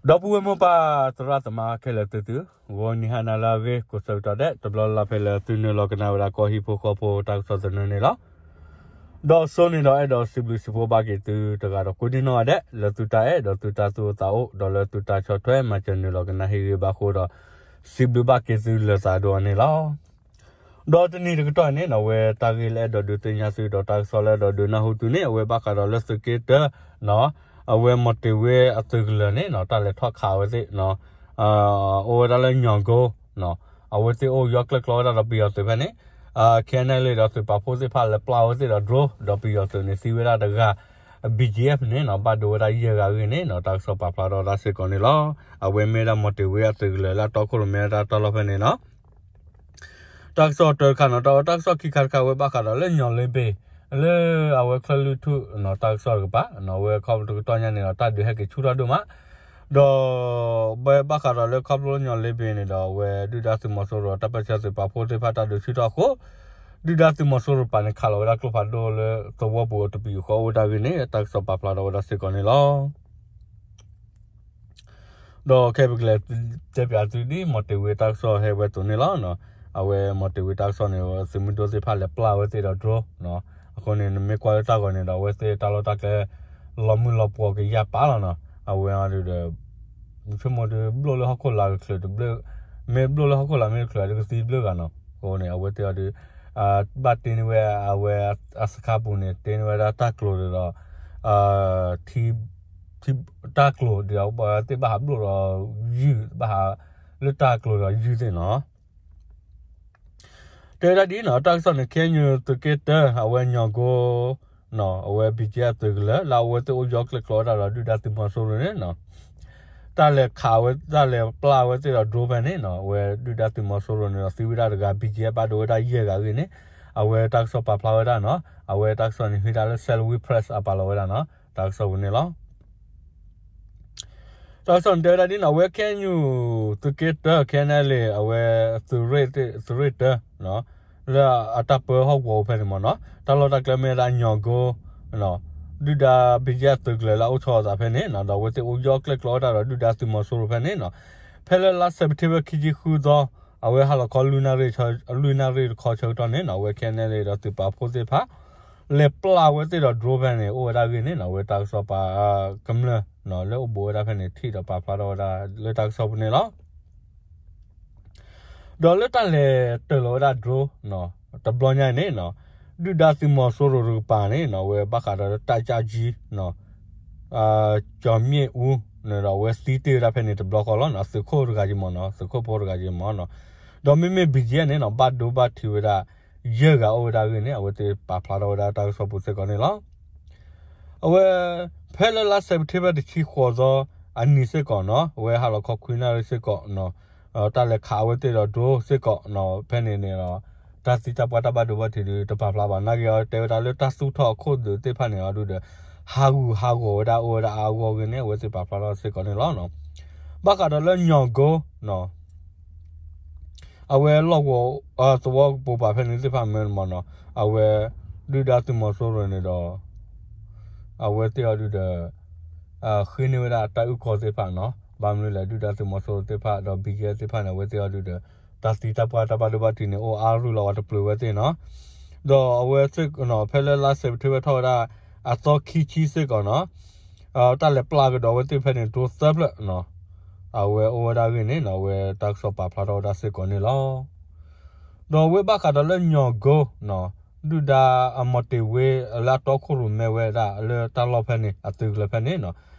ဒီပုၢ်ဝဲၢ်မိၢ်ပၢ်သရၣ်သမါခဲလၢာ်သုသု, ဂီၤနံၤဟါနၤလၢအဂ့ၤ ကိးဆၢကတီၢ်ဒဲး တဘျီလၢ်လၢ်ဖဲလၢသုနုာ်လီၤကနၣ်ဝဲဒၣ်ကီၢ်ဟံၣ်ဖိဃီဖိတၢ်ကစီၣ်သနၢၣ်န့ၣ်လီၤ. ဒီးစိန့ၣ်ဒီးအဲၣ်ဒိးစံးဘျုးစံးဖှိၣ်ဘၣ်က့ၤသုတဂၤဒီးကိးဒံနီၢ်ဂၤဒဲး လၢသုတၢ်အဲၣ်ဒီးသုတၢ်သူၣ်အိၣ်သးအိၣ် ဒီးလၢသုတၢ်ဆီၣ်ထွဲမၤစၢၤနုာ်လီၤကနၣ်ဟ့ၣ်ဂံၢ်ဘါအဃိဒီး စံးဘျုးဘၣ်က့ၤသုလၢသးဒိၣ်အီၤန့ၣ်လီၤ. ဒီးတနံၤတကတီၢ်န့ၣ်နီၤ အဝဲတၢ်ဂ့ၢ်လၢအဲၣ်ဒိးဒုးသ့ၣ်ညါသုဒီးတၢ်ကစီၣ်လၢအဲၣ်ဒိးဒုးနၢ်ဟူသုန့ၣ် အဝဲဘၣ်ဃးဒီးလၢသုးက့တၢနီၤ, အဝဲမီၤတ့ၤဝ့အသုးကလၢၤန့ၣ်နီၤ တၢ်လဲၤထီၣ်ခးအဝဲသ့ၣ်နီၤ, အိၣ်ဝဲဒၣ်လၢညီၣ်ကိနီၤ, အဝဲသ့ၣ်အိၣ်ယီၢ်ကျဲၣ်ကျီဝဲဒၣ်ဒီးပယီၤသုးဖဲန့ၣ်, ခဲအံၤန့ၣ်လံဒီးသုးပာ်ဖှိၣ်သ့ၣ်တဖၣ်လဲၤပျၢ်ဝဲသ့ၣ်ဒီး drone ဒီးပယီၤသုးန့ၣ်သံဝဲဒၣ်တဂၤ, BGF န့ၣ်နီၤ ဘၣ်ဒိဝဲဒၣ်ယဲၢ်ဂၤအဂ့ၢ်န့ၣ်နီၤ တၢ်ကစီၣ်ပာ်ဖျါထီၣ်ဝဲဒၣ်စ့ၢ်ကီးန့ၣ်လီၤ. အဝဲမ့ၢ်ဝဲဒၣ်မီၤတ့ၤဝ့အသုးကလၢၤလၢအတီခိၣ်ရိၣ်မဲတၢ်တီလီၢ်ဖဲန့ၣ်နီၤ တၢ်ကစီၣ်တၢတခါနီၤ တၢ်ကစီၣ်ခံခါတခါဝဲဘၣ်ဃးဒီးလၢညီၣ်လ့ဘ့ၣ်, လၢအဝဲချၢၣ်လွံၢ်ထူၣ်နီၤ တၢ်ကစီၣ်တကပၤ, အဝဲခီဖျိတကတီၢ်ညါန့ၣ်ဒီး တၢ်ဒုးဟဲက့ၤဆူၣ်ထီၣ်ဒိၣ်မး, ဒီး ဘၣ်ဃးဒီးလၢခီဖျိညီၣ်လ့ဘ့ၣ်န့ၣ်ဒီး အဝဲဒုၣ်ဒါသုးမီၤစိရိၤတၢ်ပၢၢ်ဆၢသုးပာ်ဖှိၣ်သ့ၣ်တဖၣ်တၢ်ဒုးဆူၣ်ထီၣ်အဃိ ဒုၣ်ဒါသုးမီၤစိရိၤပာ်န့ၣ်ခးလီၤဝဲဒၣ်ကျိဖးဒိၣ်လၢသဝီပူၤအတပံၤအဃိ အိၣ်ဝဲဒၣ်အဂ့ၢ်န့ၣ် တၢ်ကစီၣ်ပာ်ဖျါထီၣ်ဝဲဒၣ်စ့ၢ်ကီးန့ၣ်လီၤ. ဒီးခဲအံၤပကလဲၤတဲပၠးသုဒ်မီၤတ့ၤဝ့တၢ်ကစီၣ်ဟဲဝဲအသိးန့ၣ်လီၤ. အဝဲမီၤတ့ၤဝ့တၢ်ကစီၣ်န့ၣ် သုးမုၢ်ဒိၣ်သ့ၣ်တဖၣ်လဲၤပျၢ်ဝဲသ့ၣ်ဒီး drone အဃိန့ၣ် နမ့ၢ်ကွၢ်လၢတၢ်ဂီၤန့ၣ်ဒီး အဝဲသ့ၣ်တၢ်လီၢ်တၢ်ကျဲ လီၤမုၢ်လီၤပှီၤကယၢ်ပာ်လီၤနီၤ. အဝဲအီၤဒုးဒီး ဆိကမိၣ်ဒုးဘျိၣ်လၢဟီၣ်ခိၣ်လာ်ကချုးတဘျုး, မ့ၢ်ဘျိၣ်လၢဟီၣ်ခိၣ်လာ်မ့ၢ်တချုးဒုးကသံဘျုးဂၤနီၤ. အဃိန့ၣ် အဝဲသ့ၣ်အီၤဒုး ဘၣ်တ့န့ၢ်ဝဲအဝဲအစခါပူၤန့ၣ် တ့န့ၢ်ဝဲဒၣ်တၢ်ကျိၤဒီး ထံ တၢ်ကျိၤဒီး သ့ၣ်ဘၣ်ဟးဘျိၣ်ဒီးယုၢ် ဘၣ်ဟးလၢတၢ်ကျိၤဒီးယုၢ်သ့ၣ်နီၤ. တဲဝဲဒၣ်ဒ်နီၤ တၢ်ကစီၣ်န့ၣ် ခဲအံၤသုးက့တၢ အဝဲညီၣ်ကိ အဝဲ BGF သုးကလၢၤ လၢအဝဲသ့ၣ်အိၣ်ယီၢ်ကျဲၣ်ကျီဝဲဒၣ်ဒီးဒုၣ်ဒါသုးမီၤစိရိၤန့ၣ်နီၤ တၢ်လဲၤခးဝဲ တၢ်လဲၤပျၢ်ဝဲသ့ၣ်ဒီး drone ဖဲန့ၣ်နီၤ အဝဲဒုၣ်ဒါသုးမီၤစိရိၤန့ၣ်ဒီးသံဝဲဒၣ်တဂၤ BGF ဘၣ်ဒိဝဲဒၣ်ယဲၢ်ဂၤအဂ့ၢ်န့ၣ် အဝဲတၢ်ကစီၣ်ပာ်ဖျါဝဲဒၣ်နီၤ အဝဲတၢ်ကစီၣ်န့ၣ် ဟ့ၣ်ဒၣ်လၢ Salween Press အပာ်လီၤဝဲဒၣ်နီၤ တၢ်ကစီၣ်ပူၤန့ၣ်လီၤ. တၢ်ကစီၣ်န့ၣ်တဲဝဲဒၣ်ဒ်နီၤ အဝဲ KNU သုးက့တၢ ခဲအံၤန့ၣ်လံ အဝဲ သုးရ့ၣ်တၢ လၢအတၢ်ပၢဟီၣ်ကဝီၤဖဲန့ၣ်မ့ၢ်နီၤ တၢ်လီၢ်တၢ်ကျဲမ့ၢ်ဝဲဒၣ်ညီၣ်ကိ ဒုၣ်ဒါ BGF သုးကလၢၤလၢအအိၣ်ဆီအသးဖဲန့ၣ်နီၤ ဒီးအဝဲသ့ၣ်အိၣ်ယီၢ်ကျဲၣ်ကျီဝဲဒၣ်ဒီးဒုၣ်ဒါသုးမီၤစိရိၤဖဲန့ၣ်နီၤ ဖဲလၢလါစဲးပထ့ဘၢၣ်ခံဆံဃုသီ အဝဲဟါလီၤခီလွံၢ်နၣ်ရံၣ် လွံၢ်နၣ်ရံၣ်တခီဆၢကတီၢ်န့ၣ်နီၤ အဝဲ ခဲအံၤန့ၣ်လံ ဒီးသုးပာ်ဖှိၣ်သ့ၣ်တဖၣ် လဲၤပျၢ်ဝဲသ့ၣ်ဒီး drone ဖဲန့ၣ် အိၣ်ဝဲဒၣ်အဂ့ၢ်န့ၣ်နီၤ အဝဲတၢ်ကစီၣ်ပာ် ကမျၢၢ် လၢအိၣ်ဘူးဝဲဒၣ်ဖဲန့ၣ် ထံၣ်ဒီးပာ်ဖျါထီၣ်ဝဲဒၣ်လၢတၢ်ကစီၣ်ပူၤန့ၣ်လီၤ. ဒီးလၢတၢ်လဲၤတၢၢ်လီၤဝဲဒၣ် drone တဘျီညါအံၤန့ၣ်နီၤ ဒုၣ်ဒါသုးမီၤစိရိၤတကပၤန့ၣ်နီၤ အဝဲဘၣ်ဃးဒီးလၢ တပ်ကြပ်ကြီး ကၠီၤမ့ၣ်အူ န့ၣ်ဒီး အဝဲသံတ့ၢ်ဝဲဒၣ်ဖဲန့ၣ်တဘျီဃီလီၤနီၤ သုးခိၣ်တဂၤက့ၤမ့ၢ်နီၤ သုးခိၣ်ဖိတဂၤက့ၤမ့ၢ်နီၤ ဒီးမ့မ့ၢ် BGF န့ၣ်နီၤ ဘၣ်ဒိဘၣ်ထံးဝဲဒၣ် ယဲၢ်ဂၤအိၣ်ဝဲဒၣ်အဂ့ၢ်န့ၣ် အဝဲသ့ၣ်ပာ်ဖျါထီၣ်ဝဲဒၣ်တၢ်ကစီၣ်ပူၤစ့ၢ်ကီးန့ၣ်လီၤ. အဝဲ ဖဲလၢလါစဲးပထ့ဘၢၣ်တဆံဃိးသီအနံၤစ့ၢ်ကီးနီၤ အဝဲဟါလီၤခီခွံနၣ်ရံၣ်စ့ၢ်ကီးနီၤ တၢ်လဲၤခးအဝဲသ့ၣ်ဒီး drone စ့ၢ်ကီးနီၤ ဖဲန့ၣ်န့ၣ်ဒီး တၢ်သံတၢ်ပှၢ်တၢ်ဘၣ်ဒိဘၣ်ထံးဒုးတပာ်ဖျါဘၣ် နာ်က့ၤအီၤတဲဝဲဒၣ်လၢတၢ်သူၣ်ထီၣ်အခိၣ်ဒုးသ့ၣ်တဖၣ်န့ၣ်အီၤဒုးဒီး ဟးဂူာ်ဟးဂီၤဝဲဒၣ်အိၣ်ဝဲဒၣ်အါအါဂီၢ်ဂီၢ်အဂ့ၢ်န့ၣ် အဝဲသ့ၣ်ပာ်ဖျါထီၣ်စ့ၢ်ကီးန့ၣ်လီၤ. ဘၣ်ဃးဒီးလၢညီၣ်ကိနီၤ အဝဲလီၢ်ကဝီၤ သဝီကပိာ်ပၤဖဲန့ၣ်သ့ၣ်တဖၣ်မ့ၢ်မ့ၢ်နီၤ အဝဲ ဒုၣ်ဒါသုးမီၤစိရိၤန့ၣ်ဒီး အဝဲသ့ၣ်အီၤဒုးဒီး ဃ့န့ၢ်ဝဲဒၣ်တၢ်အုၣ်ကီၢ်သ့ၣ်တဖၣ်နီၤ ဘၣ်မနုၤလဲၣ် ဒုၣ်ဒါသုးမီၤစိရိၤသ့ၣ်တဖၣ်ဒီး BGF သ့ၣ်တဖၣ်န့ၣ် အဝဲသ့ၣ်အီၤဒုးဒီး တၢ်သံတၢ်ပှၢ်တၢ်ဘၣ်ဒိဘၣ်ထံးန့ၣ် အိၣ်အါရူၢ်လီၤဝဲတပျုာ်ဝဲသ့ၣ်နီၤ ဒီးအဝဲသ့ၣ်နီၤ ဖဲလၢလါစဲးပထ့ဘၢၣ်ထီၣ်ဝဲဒၣ် အသီခံဆံစ့ၢ်ကီးနီၤ တၢ်လဲၤပျၢ်ကဒီးအဝဲသ့ၣ်ဖဲန့ၣ် drone သၢဖျၢၣ်နီၤ အဝဲအိၣ်ဝဲဒၣ်အဂ့ၢ်န့ၣ်နီၤ အဝဲတၢ်ကစီၣ်ပာ်ဖျါထီၣ်ဝဲဒၣ်စ့ၢ်ကီးန့ၣ်လီၤ. ဒီးအဝဲဘၣ်ဃးဒီးလၢညီၣ်ကိနီၤ ဒုၣ်ဒါအမီၤတ့ၤဝ့အလၢအတီခိၣ်ရိၣ်မဲဝဲဒၣ်လၢတၢ်လီၢ်ဖဲန့ၣ် အသုးကလၢၤဖဲန့ၣ်နီၤ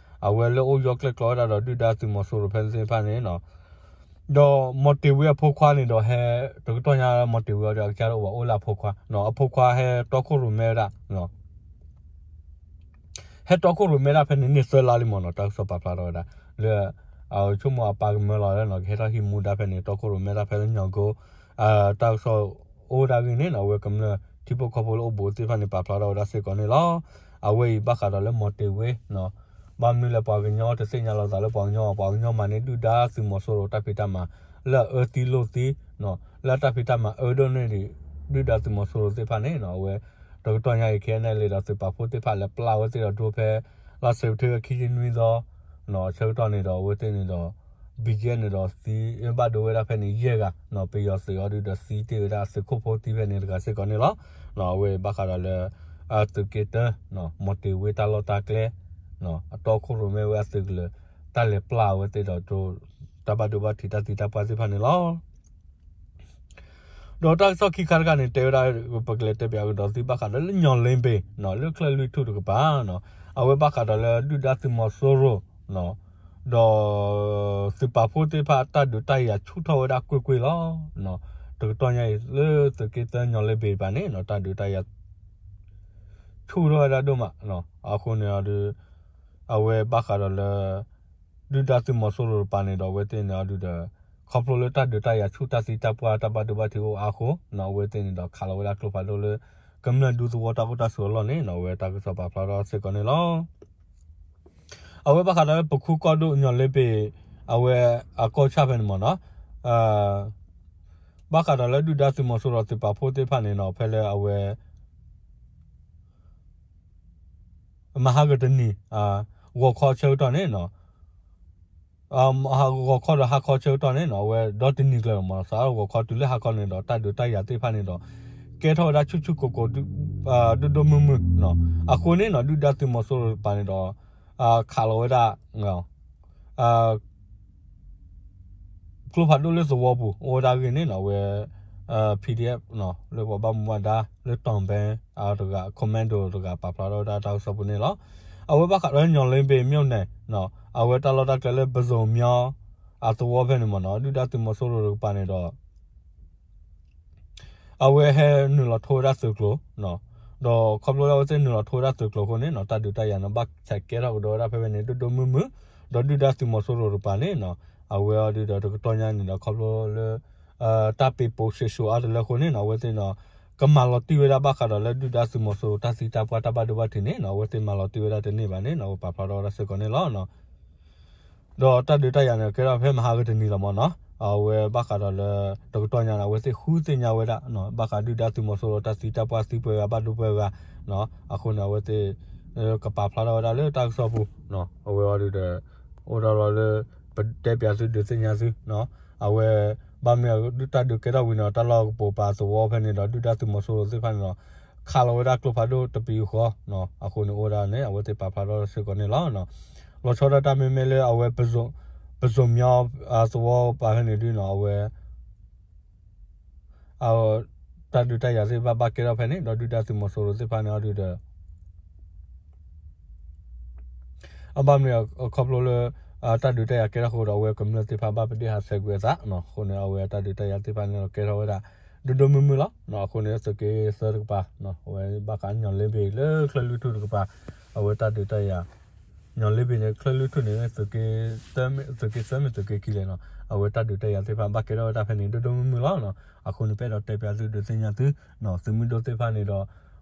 အဝဲလၢအိၣ်ယီၢ်ကျဲၣ်ကျီဝဲဒၣ်ဒီးဒုၣ်ဒါသုးမီၤစိရိၤဖဲန့ၣ်သ့ၣ်တဖၣ်န့ၣ်နီၤ ဒီးမီၤတ့ၤဝ့အဖိခွါန့ၣ်ဒီးဟဲ တကတီၢ်ညါမီၤတ့ၤဝ့အီၤဒီးအကစၢ်တအိၣ်ဘၣ် အိၣ်လၢအဖိခွါ အဖိခွါဟဲတီခိၣ်ရိၣ်မဲဝဲဒၣ် ဟဲတီခိၣ်ရိၣ်မဲဒၣ်ဖဲန့ၣ်န့ၢ်သၢလါလံမ့ၢ်နီၤ တၢ်ကစီၣ်ပာ်ဖျါထီၣ်ဝဲဒၣ် လၢ ဆိကမိၣ်အပၢ်ကမၢလီၤလၢနီၤ ကဟဲထီၣ်ဟံးမူဒါဖဲန့ၣ် တီခိၣ်ရိၣ်မဲဒၣ်ဖဲလၢညီၣ်ကိ တၢ်ကစီၣ်အိၣ်ဝဲဒၣ်အဂ့ၢ်န့ၣ်နီၤ အဝဲကမျၢၢ်ထံဖိကီၢ်ဖိလၢအိၣ်ဘူးသ့ၣ်တဖၣ်န့ၣ် ပာ်ဖျါထီၣ်ဝဲဒၣ်စ့ၢ်ကီးန့ၣ်လီၤ. အဝဲအံၤဘၣ်ဃးဒီးလၢမီၤတ့ၤဝ့နီၤ ဘၣ်မနုၤလဲၣ် ပှၤကညီတသ့ၣ်ညါလီၤသးလၢပှၤကညီ ပှၤကညီမၤန့ၢ်ဒုၣ်ဒါသုးမီၤစိရိၤတၢ်ဖံးတၢ်မၤ လၢအအၢသံလိာ်သံ လၢအတၢ်ဖံးတၢ်မၤအၢဒိၣ်န့ၢ်ဒံး ဒုၣ်ဒါသုးမီၤစိရိၤသ့ၣ်တဖၣ်န့ၣ်နီၤ အဝဲ တကတီၢ်ညါအံၤ ခဲအံၤန့ၣ်လံဒီးသုးပာ်ဖှိၣ်သ့ၣ်တဖၣ်လဲၤပျၢ်ဝဲသ့ၣ်ဒီး drone ဖဲ လါစဲးပထ့ဘၢၣ်ခံဆံနွံသီ ဆၢကတီၢ်န့ၣ်ဒီး အဝဲသ့ၣ်န့ၣ်ဒီး ဘံကဲန့ၣ်ဒီးသံဘၣ်ဒိဝဲဒၣ်ဖဲန့ၣ် ယဲၢ်ဂၤ, ပယီၤသုးအီၤဒုဒီးသံတ့ၢ်ဝဲဒၣ်သုးခိၣ်ဖိသံဖဲန့ၣ်တဂၤစ့ၢ်ကီးန့ၣ်လီၤ. အဝဲဘၣ်ဃးဒီးလၢ သုးက့တၢ မီၤတ့ၤဝ့တၢ်လီၢ်တၢ်ကျဲ အတီခိၣ်ရိၣ်မဲဝဲအသုးကလၢၤ တၢ်လဲၤပျၢ်အဝဲသ့ၣ်ဒီး တၢ်ဘၣ်ဒိဘၣ်ထံးတၢ်သံတၢ်ပှၢ်သ့ၣ်တဖၣ်န့ၣ်လီၤ. ဒီးတၢ်ကစီၣ်ခံခါတခါန့ၣ် တဲဝဲဒၣ် ပကလဲၤတဲပၠးကဒီးသုဘၣ်ဃးဒီးလၢညီၣ်လ့ဘ့ၣ် လၢချၢၣ်လွံၢ်ထူၣ်တကပၤ အဝဲဘၣ်ဃးဒီးလၢဒုၣ်ဒါသုးမီၤစိရိၤ ဒီးသုးပာ်ဖှိၣ်သ့ၣ်တဖၣ်တၢ်ဒုးတၢ်ယၤဆူၣ်ထီၣ်ဝဲဒၣ်ကွ့ၢ်ကွ့ၢ်လီၤ. တကတီၢ်ညါအံၤ လၢသုးက့တၢညီၣ်လ့ဘ့ၣ်တကပၤန့ၣ် တၢ်ဒုးတၢ်ယၤ ဆူၣ်ထီၣ်ဝဲဒၣ်ဒိၣ်မး အဃိန့ၣ်ဒီး အဝဲဘၣ်ဃးဒီးလၢ ဒုၣ်ဒါသုးမီၤစိရိၤတကပၤန့ၣ်ဒီး အဝဲသ့ၣ်န့ၣ်အီၤဒုဒီး ခီဖျိလၢတၢ်ဒုးတၢ်ယၤဆူၣ်တၢ်သံတၢ်ပှၢ်တၢ်ဘၣ်ဒိဘၣ်ထံးအိၣ်အါအဃိ အဝဲသ့ၣ်န့ၣ်ဒီးခးလီၤဝဲဒၣ်ကျိဖးဒိၣ်လၢ ကမျၢၢ်ဒူသဝီတၢ်အိၣ်တၢ်ဆိးအလီၢ်န့ၣ် အဝဲတၢ်ကစီၣ်ပာ်ဖျါထီၣ်စ့ၢ်ကီးန့ၣ်လီၤ. အဝဲဘၣ်ဃးဒီးလၢပခူကီၢ်ဒိၣ်ညီၣ်လ့ဘ့ၣ် အဝဲအကီၢ်ဆၣ်ဖဲန့ၣ်မ့ၢ်နီၤ ဘၣ်ဃးဒီးလၢဒုၣ်ဒါသုးမီၤစိရိၤသုးပာ်ဖှိၣ်သ့ၣ်တဖၣ်န့ၣ်နီၤ ဖဲလၢအဝဲ မဟါကတနံၤ ဂီၤခီဆၢကတီၢ်န့ၣ်နီၤ ဂီၤခီဒီးဟါခီဆၢကတီၢ်န့ၣ်နီၤ အဝဲဒီတနံၤကျၢၤမ့ၢ်နီၤ စးထီၣ်ဂီၤခီတုၤလၢဟါခီန့ၣ်ဒီး တၢ်ဒုးတၢ်ယၤသ့ၣ်တဖၣ်န့ၣ်ဒီး ကဲထီၣ်ဝဲဒၣ်ဆူၣ်ဆူၣ်ကိၢ်ကိၢ် ဒိၣ်ဒိၣ်မုၢ်မုၢ်နီၤ အဃိန့ၣ်နီၤ ဒုၣ်ဒါသုးမီၤစိရိၤတကပၤန့ၣ်ဒီး ခးလီၤဝဲဒၣ် ကျိဖးဒိၣ်လၢသဝီပူၤ အိၣ်ဝဲဒၣ်အဂ့ၢ်န့ၣ်နီၤ အဝဲ P D F လၢပှၤဘၣ်မူဘၣ်ဒါ လၢတီၢ်ဘဲ အတဂၤ commando တဂၤ ပာ်ဖျါထီၣ်ဝဲဒၣ်တၢ်ကစီၣ်ပူၤန့ၣ်လီၤ. အဝဲဘၣ်ဃးဒီးညီၣ်လ့ဘ့ၣ် မြို့နယ် အဝဲတၢ်လီၢ်တၢ်ကျဲလၢပစိာ်မျီ အသဝီဖဲန့ၣ်မ့ၢ်နီၤ ဒုၣ်ဒါသုးမီၤစိရိၤတကပၤန့ၣ်ဒီး အဝဲဟဲနုာ်လီၤထိဝဲဒၣ်သုးကျိၤ ဒီးခီဖျိလၢအဝဲသ့ၣ်နုာ်လီၤထိဝဲဒၣ်သုးကျိၤအဃိန့ၣ်နီၤ တၢ်ဒုးတၢ်ယၤန့ၣ် ဘၣ်ဆဲးကဲထီၣ်ကဒီးဝဲဒၣ်ဖဲဖဲန့ၣ် ဒိၣ်ဒိၣ်မုၢ်မုၢ် ဒီးဒုၣ်ဒါသုးမီၤစိရိၤတကပၤန့ၣ်နီၤ အဝဲအီၤဒုဒီးတကတီၢ်ညါန့ၣ်ဒီး ခီဖျိလၢ တၢ်ပ့ၤပိာ်ဆှဲးဆှိးအါတလၢအဃိန့ၣ်နီၤ အဝဲသ့ၣ်နီၤ ကမၤလီၤတံၢ်ဝဲဒၣ်ဘၣ်ဃးဒီးလၢဒုၣ်ဒါသုးမီၤစိရိၤတၢ်သံတၢ်ပှၢ်တၢ်ဘၣ်ဒိဘၣ်ထံးန့ၣ်နီၤ အဝဲသ့ၣ်မၤလီၤတံၢ်ဝဲဒၣ်တန့ၢ်ဘၣ်န့ၣ်နီၤ အဝဲပာ်ဖျါထီၣ်ဝဲဒၣ်စ့ၢ်ကီးန့ၣ်လီၤ. ဒီးတၢ်ဒုးတၢ်ယၤန့ၣ် ကဲထီၣ်ဖဲမဟါကတနံၤလီၤမ့ၢ်နီၤ အဝဲဘၣ်ဃးဒီးလၢ တကတီၢ်ညါန့ၣ် အဝဲသ့ၣ်ဃုသ့ၣ်ညါဝဲဒၣ် ဘၣ်ဃးဒုၣ်ဒါသုးမီၤစိရိၤတၢ်သံတၢ်ပှၢ်သံပှဲၤဂၤဘၣ်ဒိပှဲၤဂၤ အဃိန့ၣ် အဝဲသ့ၣ် ကပာ်ဖျါထီၣ်ဝဲဒၣ်လၢတၢ်ကစီၣ်ပူၤ အဝဲအီၤဒုဒီး အိၣ်ဒီးလီၤလၢ ပတဲပၠးသုဒုးသ့ၣ်ညါသု အဝဲ ဘၣ်မနုၤတၢ်ဒုးကဲထီၣ်ဝံၤန့ၣ် တၢ်လီၢ်ကပိာ်ပာ်သဝီဖဲန့ၣ်ဒီး ဒုၣ်ဒါသုးမီၤစိရိၤသ့ၣ်တဖၣ်န့ၣ်ဒီး ခးလီၤဝဲဒၣ်ကျိဖးဒိၣ်တပံၤဃီ အဃိန့ၣ်အိၣ်ဒၣ်န့ၣ် အဝဲသ့ၣ်ပာ်ဖျါထီၣ်စ့ၢ်ကီးန့ၣ်လီၤ. လီၤဆီဒၣ်တၢ်မ့မ့ၢ်လၢအဝဲ ပစိာ်မျီသဝီပၤဖဲန့ၣ်ဒုနီၤ အဝဲ တၢ်ဒုးတၢ်ယၤသ့ၣ်တဖၣ်ဘၣ်ကဲထီၣ်ဖဲန့ၣ် ဒီးဒုၣ်ဒါသုးမီၤစိရိၤသ့ၣ်တဖၣ်န့ၣ်အီၤဒုဒီး အဘၣ်မနုၤအခီဖျိလၢ တၢ်ဒုးတၢ်ယၤကဲထီၣ်အဃိဒီး အဝဲကမျၢၢ်သ့ၣ်တဖၣ်ဘၣ်ပဒ့ၣ်ဟးဆှဲးကွံာ်အသး အဃိန့ၣ် အဝဲတၢ်ဒုးတၢ်ယၤသ့ၣ်တဖၣ်န့ၣ်ဒီးကဲထီၣ်ဝဲဒၣ် ဒိၣ်ဒိၣ်မုၢ်မုၢ်လီၤ. အဃိန့ၣ် သုးက့သၢတကပၤ အဝဲဘၣ်ဃးညီၣ်လ့ဘ့ၣ်လၢချၢၣ်လွံၢ်ထူၣ်တကပၤ အဝဲတၢ်ဒုးတၢ်ယၤ ညီၣ်လ့ဘ့ၣ်န့ၣ် ချၢၣ်လွံၢ်ထူၣ်န့ၣ် သုးက့သၢမ့ၢ်သုးက့ခံလဲၣ်နီၤ အဝဲတၢ်ဒုးတၢ်ယၤသ့ၣ်တဖၣ်ဘၣ်ကဲထီၣ်ဝဲဒၣ်ဖဲန့ၣ် ဒိၣ်ဒိၣ်မုၢ်မုၢ်လီၤ. အဃိန့ၣ် ပအဲၣ်ဒိးတဲပၠးသုဒုးသ့ၣ်ညါသု သုးမုၢ်ဒိၣ်သ့ၣ်တဖၣ်န့ၣ်ဒီး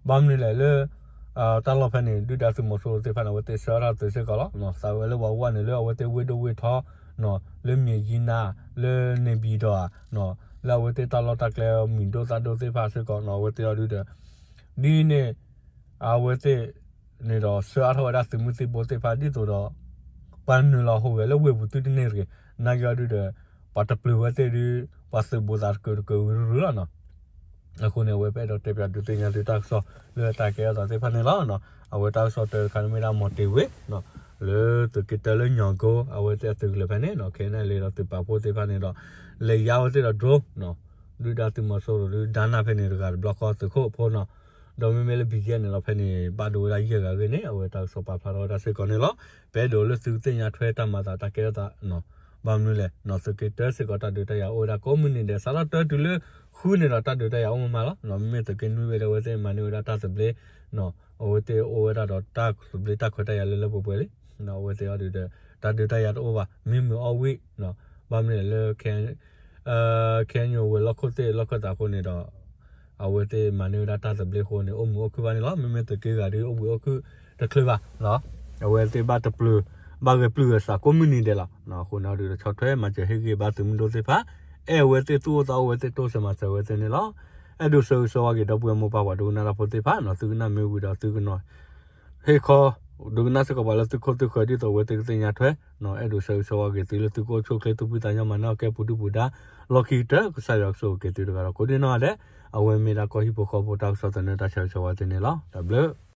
ဘၣ်မနုၤလဲၣ်လၢ တၢ်လီၢ်ဖဲန့ၣ် ဒုၣ်ဒါသုးမီၤစိရိၤသ့ၣ်တဖၣ်န့ၣ် အဝဲသ့ၣ်ဆှၢအါထီၣ်သုးစ့ၢ်ကီးလီၤ. သးဝဲလၢပှၤဝဲန့ၣ်လၢအဝဲသ့ၣ်ဝ့ၢ်ဒိၣ်ဝ့ၢ်ထီ လၢမၠ့ၣ်ယံနၤ လၢန့ၣ်ဘံၣ်ဒီးဧါ လၢအဝဲသ့ၣ်တၢ်လီၢ်တၢ်ကျဲမံၤဒိၣ်သၣ်ဒိၣ်သ့ၣ်တဖၣ်စ့ၢ်ကီးနီၤ အဝဲသ့ၣ်အီၤဒုဒီး ဒ်န့ၣ် အဝဲသ့ၣ်န့ၣ်ဒီးဆှၢအါထီၣ်ဝဲဒၣ်သုးမုၢ်သံၣ်ဘိသ့ၣ်တဖၣ်ဒ်သိးဒီး ပှၤနုာ်လီၤဟူးဂဲၤလၢဝ့ၢ်ပူၤသုတန့ၢ်တဂ့ၤ နာ်က့အီၤဒုဒီး ပှၤတပျုာ်ဝဲသ့ၣ်ဒု ပှၤသုးဘူးသးတကၢးတကၢးဝံၤရုၢ်ရုၢ်လီၤနီၤ. အဃိန့ၣ် အဝဲပအဲၣ်ဒိးတဲပၠးဒုးသ့ၣ်ညါသုတၢ်ကစီၣ်လၢတၢ်ကဲထီၣ်သးသ့ၣ်တဖၣ်န့ၣ်လီၤ. အဝဲတၢ်ကစီၣ်တၢတခါန့ၣ်မ့ၢ်ဒၣ်မီၤတ့ၤဝ့ လၢသုးက့တၢလၢညီၣ်ကိ အဝဲသ့ၣ်အသုးကလၢၤဖဲန့ၣ်နီၤ ခဲန့ၣ်လံဒီးသုးပာ်ဖှိၣ်သ့ၣ်တဖၣ်န့ၣ်ဒီး လဲၤယါဝဲသ့ၣ်ဒီး drone နီၤ ဒုၣ်ဒါသုးမီၤစိရိၤဒု ဒါနၢ်ဖဲန့ၣ်တဂၤတဘျီဃီသုးခိၣ်ဖိနီၤ ဒီးမ့မ့ၢ်လၢဘံၣ်ယဲၢ်န့ၣ်ဒီးဖဲန့ၣ် ဘၣ်ဒိဝဲဒၣ်ယဲၢ်ဂၤအဂ့ၢ်န့ၣ် အဝဲတၢ်ကစီၣ်ပာ်ဖျါထီၣ်ဝဲဒၣ်စ့ၢ်ကီးန့ၣ်လီၤ. ပအဲၣ်ဒိးလၢသုကသ့ၣ်ညါထွဲတၢ်မၤသးတၢ်ကဲထီၣ်သးနီၤ ဘၣ်မနုၤလဲၣ်နီၤ သုးက့တၢစ့ၢ်ကီးတၢ်ဒုးတၢ်ယၤအိၣ်ဝဲဒၣ်ကိးမုၢ်နံၤဒဲး စးထီၣ်တၢတုၤလၢဃုန့ၣ်ဒီးတၢ်ဒုးတၢ်ယၤအိၣ်မးမးလီၤ. မ့မ့ၢ်သုးက့နွံဝဲဒီးအဝဲသ့ၣ်မၤန့ၢ်ဝဲဒၣ်တၢ်သဘျ့ အဝဲသ့ၣ်အိၣ်ဝဲဒၣ်ဒီးတၢ်သဘျ့တၢ်ခွဲးတၢ်ယာ်လၢလၢပှဲၤပှဲၤလံ အဝဲသ့ၣ်အီၤဒုဒီး တၢ်ဒုးတၢ်ယၤတအိၣ်ဘၣ် မံမုာ်အီၣ်ဝံၣ် ဘၣ်မနုၤလဲၣ်လၢ ခဲအံၤဝဲၤလီၢ်ခိၣ်သ့ၣ်လီၢ်ခၢၣ်သးအဃိန့ၣ်ဒီး အဝဲသ့ၣ်မၤန့ၢ်ဝဲဒၣ်တၢ်သဘျ့အဃိန့ၣ် အိၣ်မုာ်အိၣ်ခုၣ်ဘၣ်န့ၣ်လီၤ. မ့မ့ၢ်သုးက့ဂၤဒု အိၣ်ဘှံးအိၣ်ခုၣ်တချုးဘၣ် အဝဲသ့ၣ်ဘၣ်တပျုာ် ဘၣ်ဂဲၤပျုၢ်ဂဲၤဆှးကိးမုၢ်နံၤဒဲးလီၤ. အဃိန့ၣ်ဒုဒီးဆီၣ်ထွဲမၤစၢၤဟ့ၣ်ဂံၢ်ဘါသုးမုၢ်ဒိၣ်သ့ၣ်တဖၣ် အဲၣ်အဝဲသ့ၣ်သူၣ်အိၣ်သးအိၣ်ဝဲသ့ၣ်တိစၢၤမၤစၢၤဝဲသ့ၣ်န့ၣ်လီၤ. အဲၣ်ဒိးဆၢဂ့ၤဆၢဝါက့ၤဒီပုၢ်ဝဲၢ်မိၢ်ပၢ်ပှၤဒိကနၣ်တၢ်ဖိသ့ၣ်တဖၣ်နီၤ သုကနၣ်မ့ၢ်ဝံၤဒီးသုကနီၤ ဟ့ၣ်ခီ ဒိကနၣ်စ့ၢ်ကီးပှၤလၢသုခိၣ်သုဃၢၤ ဒ်သိးအဝဲသ့ၣ်ကသ့ၣ်ညါထွဲ, အဲၣ်ဒိးဆၢဂ့ၤဆၢဝါက့ၤသုလၢသုကအိၣ်ဆူၣ်အိၣ်ချ့ သူၣ်ဖှံသးညီ မၤနၢၤအီၤကဲပူၤဒုၣ်ပူၤဒါ, လီၢ်ခံကတၢၢ် ကစၢ်ယွၤကဆိၣ်ဂ့ၤက့ၤသုတဂၤဒီးကိးဒံနီၢ်ဂၤဒဲး, အဝဲမ့ၢ်ဒၣ်ကီၢ်ဟံၣ်ဖိဃီဖိတၢ်ကစီၣ်သန့ တၢ်ဆၢဂ့ၤဆၢဝါသ့န့ၣ်လီၤ. တၢ်ဘျုး